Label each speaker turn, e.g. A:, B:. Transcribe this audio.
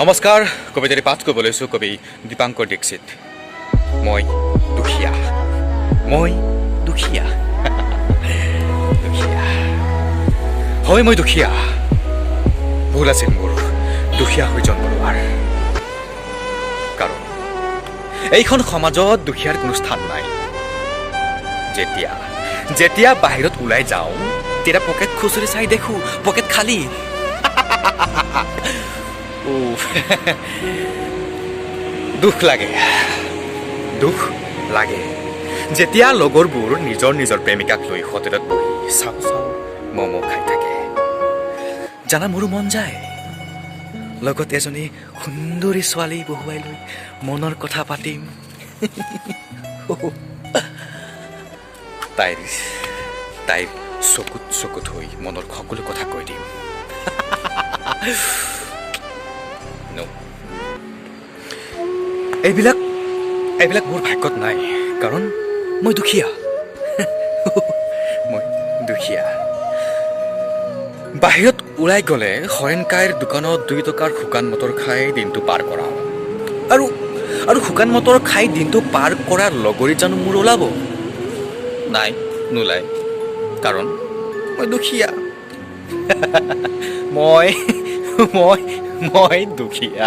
A: নমস্কাৰ। কবিতাটি পাঠ কৰিব লৈছোঁ, কবি দীপাংকৰ দীক্ষিত। মই দুখীয়া, মই দুখীয়া, দুখীয়া। হয়, মই দুখীয়া। ভুল আছিল মোৰ দুখীয়া হৈ জন্ম লোৱাৰ। কাৰণ এইখন সমাজত দুখীয়াৰ কোনো স্থান নাই। যেতিয়া যেতিয়া বাহিৰত ওলাই যাওঁ, তেতিয়া পকেট খুচৰি চাই দেখোঁ পকেট খালী। উফ, দুখ লাগে, দুখ লাগে যেতিয়া লগৰবোৰ নিজৰ নিজৰ প্ৰেমিকাক লৈ হোটেলত বহি চাও চাও ম'ম' খাই থাকে। জানা, মোৰো মন যায় লগত এজনী সুন্দৰী ছোৱালী বহুৱাই লৈ মনৰ কথা পাতিম। তাইৰ তাইৰ চকুত চকুত হৈ মনৰ সকলো কথা কৈ দিম। No. এইবিলাক মোৰ ভাগ্যত নাই, কাৰণ মই দুখীয়া, মই দুখীয়া। বাহিৰত ওলাই গ'লে হৰেণকাইৰ দোকানত 2 টকাৰ শুকান মটৰ খাই দিনটো পাৰ কৰাওঁ। আৰু শুকান মটৰ খাই দিনটো পাৰ কৰাৰ লগৰী জানো মোৰ ওলাব? নাই, নোলায়, কাৰণ মই দুখীয়া। মই মই মই দুখীয়া।